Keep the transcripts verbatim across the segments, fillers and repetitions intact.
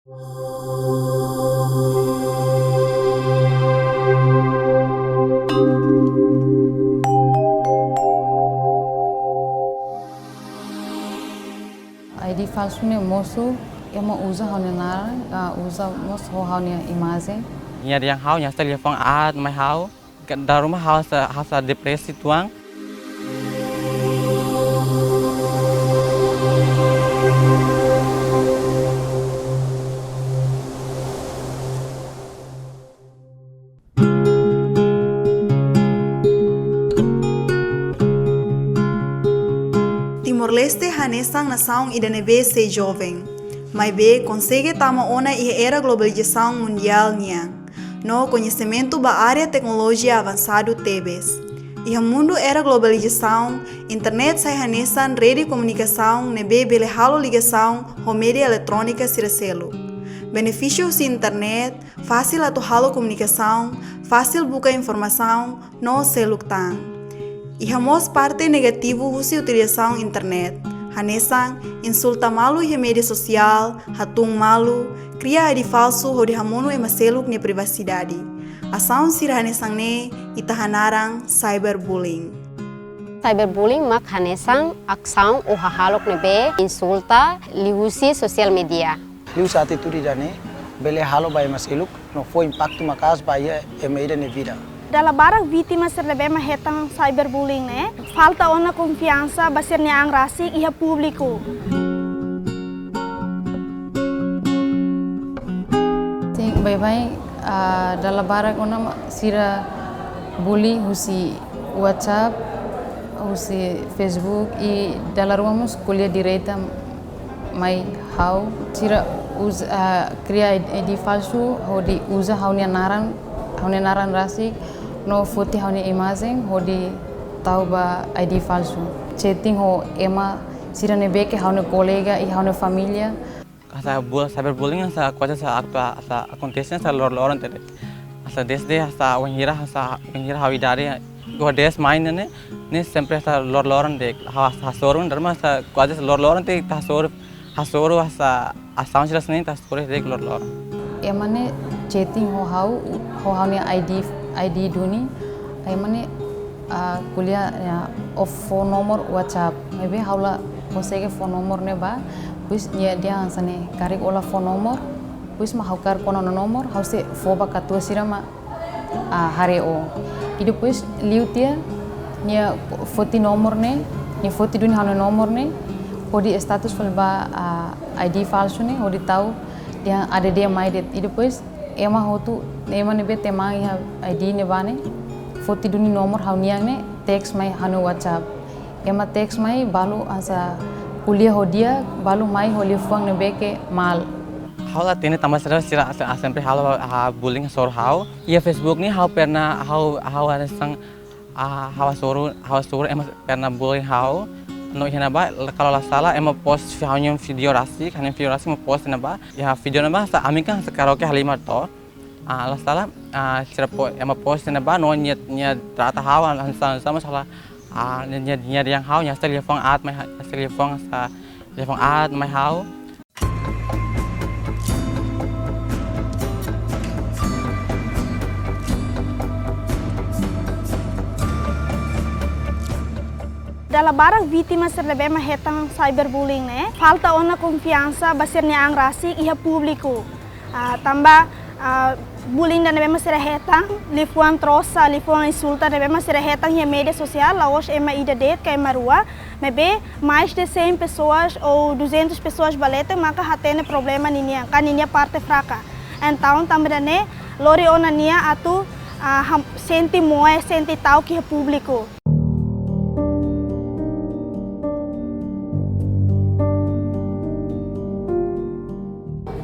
I D falsu ne'e mosu, ema uza ha'u-nia naran, ah, uza mós ho ha'u-nia imajen. Nia dehan ha'u, nia sei liafuan aat mai ha'u. Ka-, dala ruma ha'u sa, ha'u sa depresi tuan. Timor-Leste hanesan nasaun ida ne'ebé sei joven, maibé konsege tama ona iha era globalizasaun mundiál nian, no koñesimentu ba área teknolojia avansadu tebes. Iha mundu era globalizasaun, internet sai hanesan rede komunikasaun ne'ebé bele halo ligasaun ho média eletrónika sira seluk. Benefísiu husi internet, fasil atu halo komunikasaun, fasil buka informasaun, no seluk tan. Iha mós parte negativu husi utilizasaun internet, hanesan insulta malu iha média sosiál, hatún malu, kria I D falsu hodi hamonu ema seluk nia privasidade. Asaun sira hanesan ne'e ita hanaran cyberbullying. Cyberbullying mak hanesan asaun ou hahalok ne'ebé insulta liuhusi sosiál média. Liuhusi atitude ida-ne'e bele halo ba ema seluk no fó impaktu maka'as ba iha ema ida nia vida. Dala barak vítima sira ne'ebé mak hetan cyberbullying ne'e falta ona konfiansa ba sira-nia an rasik iha públiku. Sin, baibain, ah, dala barak ona mak sira bully husi WhatsApp, husi Facebook, i dala ruma mós ko'alia direta mai ha'u. Sira uza, ah, kria I D falsu hodi uza ha'u-nia naran, ha'u-nia naran rasik, no foti ha'u-nia imajen hodi tau ba I D falsu. Chatting ho ema sira ne'ebé ke ha'u-nia kolega i ha'u-nia família. Hanesan bul-, cyberbullying hanesan kuaze hanesan aktua-, hanesan akontese hanesan lor-loron tiha de'it. Hanesan desde hanesan wainhira hanesan, wainhira ha'u idade dua belas mai ne'e, ne'e sempre hanesan lor-loron de'it. Ha'u hasoru, dala ruma hanesan kuaze hanesan lor-loron tiha ita hasoru, hasoru hanesan asaun sira hanesan ne'e ita hasoru de'it lor-loron. Ema ne'e chatting ho ha'u, ho ha'u-nia I D, I D duni. Ema ne'e, ah, ko'alia, ya, ho fó nomor WhatsApp. Maibé ha'u la konsege fó nomor ne'e ba, depois nia dehan hanesan ne'e, karik ó la fó nomor, depois mak ha'u kaer kona ó-nia nomor, ha'u sei fó ba katuas sira mak, ah, haree ó. I depois liu tiha, nia foti nomor ne'e, nia foti duni ha'u-nia nomor ne'e, hodi status fali ba, ah, I D falsu ne'e, hodi tau dehan A D D mai de'it. I depois ema hotu, ema ne'ebé teman iha I D ne'ebá ne'e, foti duni nomor ha'u-nian ne'e, text mai ha'u-nia WhatsApp. Ema text mai balu hanesan ko'alia ho di'ak, balu mai ho liafuan ne'ebé ke mal. Ha'u la hatene tanba sá sira, sira sempre halo, ah, bullying hasoru ha'u. Iha Facebook ne'e ha'u pernah, ha'u, ha'u hanesan, ah, ha'u hasoru, ha'u hasoru ema pernah bullying ha'u. No iha ne'ebá, kalau la sala, ema post ha'u-nia vídeo rasik, ha'u-nia vídeo rasik ema post ne'ebá. Iha vídeo ne'ebá hanesan ami kan hanesan karaoke halimar to. Ah, la sala, ah, sira po-, ema post ne'ebá no nia, nia trata ha'u, hanesan, hanesan masalah, ah, nia, nia, nia dehan ha'u, nia sei liafuan aat mai ha-, nia sei liafuan hanesan, liafuan aat mai ha'u. Dala barak vítima sira ne'ebé mak hetan cyberbullying ne'e, falta ona konfiansa ba sira-nia an rasik iha públiku. Ah, tanba, ah, bullying ida ne'ebé mak sira hetan, liafuan trosa, liafuan insulta ne'ebé mak sira hetan iha média sosiál, la'ós ema ida de'it ka ema rua, maibé mais de cem pessoas ou duzentas pessoas ba leten maka hatene problema ninian, ka ninia parte fraka. Entaun, tanba ida-ne'e, lori ona nia atu, ah, ham-, sente moe, sente ta'uk iha públiku.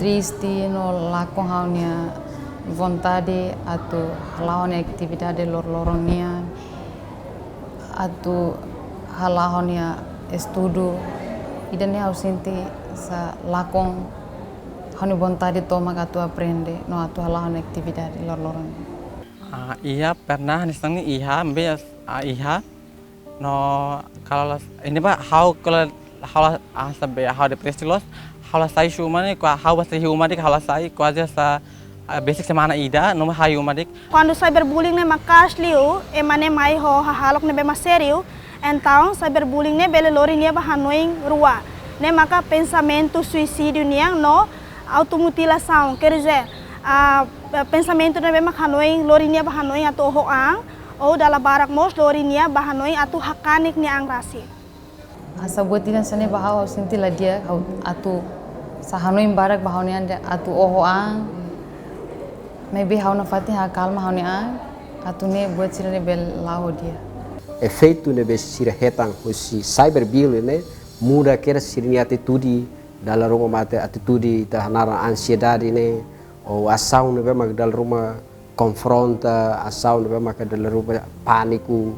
Triste no lakon ha'u-nia vontade atu hala'o ha'u-nia atividade loroloron nian, atu hala'o ha'u-nia estudu. Ida-ne'e ha'u sente hanesan lakon ha'u-nia vontade tomak atu aprende no atu hala'o ha'u-nia atividade loroloron nian. Ah, iha, pernah hanesan ne'e iha, maibé, ah, iha. No, kalau las-, ne'ebá ha'u kalau ha'u la, ah, sampai ha'u depresi loos, Ha'u la sai husi uma ne'e, kuaze ha'u bá sai husi uma de'it, ha'u la sai kuaze sá, ah, besik semana ida, no ha'u iha uma de'it. Kuandu cyberbullying ne'e maka'as liu, ema ne'e mai ho hahalok ne'ebé mak sériu, entaun cyberbullying ne'e bele lori nia ba hanoin rua. Ne'e maka pensamentu suisídiu nian no automutilasaun, quer dizer, ah, pensamentu ne'ebé mak hanoin, lori nia ba hanoin atu oho an, ou dala barak mós lori nia ba hanoin atu hakanek nia an rasik. Hanesan buat ida hanesan ne'e ba ha'u, ha'u sente la di'ak, ha'u atu sá hanoin barak ba ha'u-nia an dehan atu oho an. Maibé ha'u nafatin hakalma ha'u-nia an, atu nune'e buat sira-ne'e bele la'o di'ak. Efeitu ne'ebé sira hetan husi cyberbullying ne'e muda kedas sira-nia atitude, dala ruma mate atitude ita hanaran ansiedade ne'e, ou asaun ne'ebé mak dala ruma konfronta, asaun ne'ebé maka dala ruma pániku,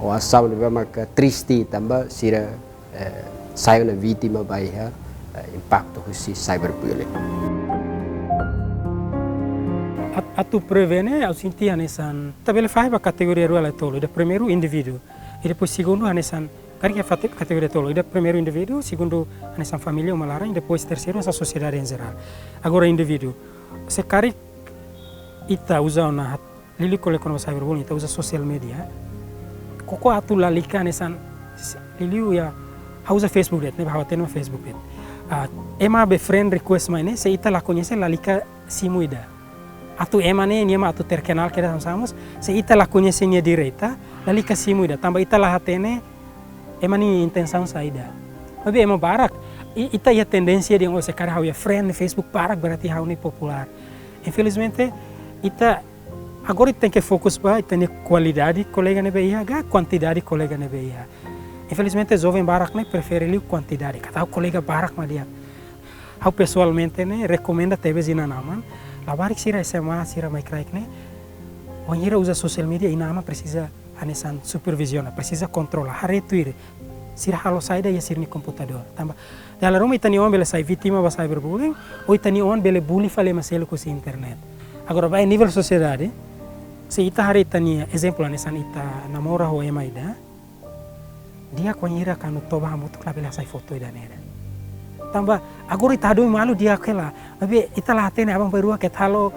ou asaun ne'ebé maka triste tanba sira, eh, sai ona vítima ba iha, eh, impaktu husi cyberbullying. At-, atu prevene, ha'u sente hanesan, ita bele fahe ba kategoria rua lai tolu. Ida primeiru indivíduu, i depois segundu hanesan, karik iha fate-, kategoria tolu. Ida primeiru indivíduu, segundu hanesan família, uma laran, i depois terseiru hanesan sosiedade em geral. Agora indivíduu, se karik ita uza ona hat-, liuliu ko'alia kona-ba cyberbullying, ita uza social media. Koko atu lalika hanesan, s-, liuliu iha, ha'u uza Facebook de'it, ne'ebé ha'u hatene mak Facebook de'it. Ah, ema be friend request mai ne'e, se ita la koñese lalika simu ida. Atu ema ne'e, nia mak atu terkenal kedas hanesan mós, se ita la koñese nia direta, lalika simu ida. Tanba ita la hatene, ema nia intensaun saida. Maibé ema barak, i-, ita iha tendénsia dehan, oh, se karik ha'u iha friend Facebook barak berarti ha'u ne'e populár. Infelizmente, ita agora ita tenke fokus ba ita-nia kualidade kolega ne'ebé iha, ka kuantidade kolega ne'ebé iha. Infelizmente, joven barak ne'e prefere liu kuantidade, katak ha'u kolega barak mak di'ak. Ha'u pesoalmente ne'e rekomenda tebes inan-aman, labarik sira S M A, sira mai kraik ne'e, wainhira uza social media, inan-aman presiza hanesan superviziona, presiza kontrola, haree tuir sira halo saida iha sira-nia komputadór. Tanba dala ruma ita-nia oan bele sai vítima ba cyberbullying, ou ita-nia oan bele bully fali ema seluk husi internet. Agora ba iha nivel sosiedade, se ita haree ita-nia ezemplu hanesan ita namora ho ema ida, di'ak wainhira kuandu toba hamutuk labele hasai foto ida-ne'e de'it. Tanba agora ita hadomi malu di'ak hela, maibé ita la hatene aban-bainrua keta halo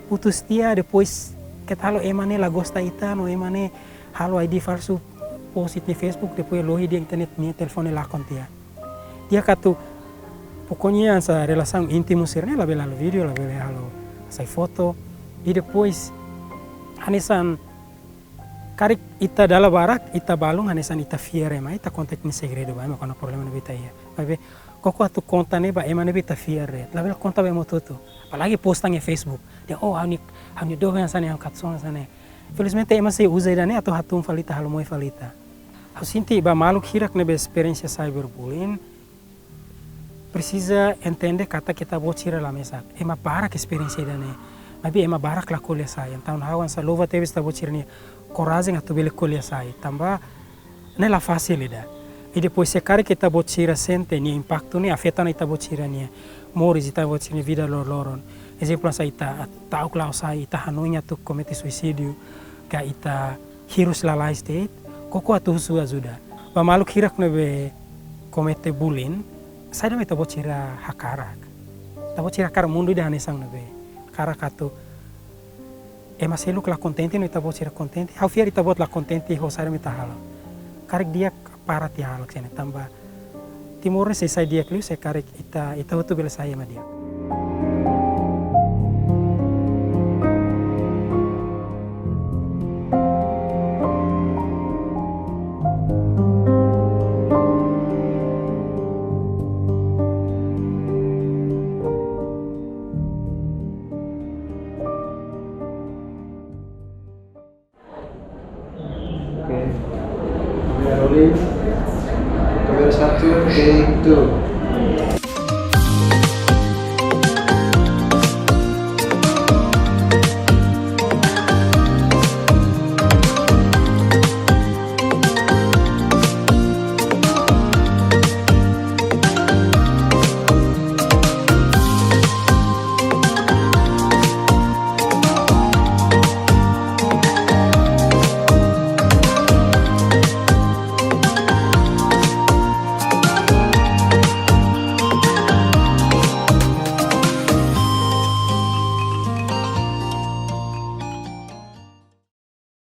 putus tiha, depois keta halo ema ne'e la gosta ita, no ema ne'e halo I D falsu, post iha Facebook, depois lohi dehan ita-nia, nia telefone lakon tiha. Di'ak atu, pokoknya hanesan relasaun íntimu sira-ne'e labele halo vídeo, labele halo hasai foto. I depois, hanesan karik ita dala barak, ita balun hanesan ita fiar ema, ita konta ita-nia segredu ba ema, kuandu problema ne'ebé ita iha. Maibé, koko atu konta ne'e ba ema ne'ebé ita fiar de'it. Labele konta ba ema hotu-hotu. Apalagi posta iha Facebook. Dehan, oh, ha'u-nia, ha'u-nia doben hanesan ne'e, ha'u-nia katuas hanesan ne'e. Infelizmente, ema sei uza ida-ne'e atu hatún fali ita, halo moe fali ita. Ha'u sente ba maluk hirak ne'ebé esperiénsia cyberbullying, presiza entende katak ita-boot sira la mesak. Ema barak esperiénsia ida-ne'e. Maibé ema barak la ko'alia sai. Entaun ha'u hanesan louva tebes ita-boot sira-nia korajen atu bele ko'alia sai. Tanba ne'e la fasil ida. I depois se karik ita-boot sira sente nia impaktu ne'e afeta ona ita-boot sira-nia moris, ita-boot sira-nia vida loroloron. Ezemplu hanesan ita ta'uk la'o sai, ita hanoin atu komete suisídiu, ka ita hirus lalais de'it, koko atu husu ajuda. Ba maluk hirak ne'ebé komete bullying, saida mak ita-boot sira hakarak? Ita-boot sira hakarak mundu ida hanesan ne'ebé? Hakarak atu ema seluk la kontente no ita-boot sira kontente? Ha'u fiar ita-boot la kontente ho saida mak ita halo. Karik di'ak para tiha hahalok sira-ne'e, tanba Timor ne'e sei sai di'ak liu se karik ita, ita hotu bele sai ema di'ak.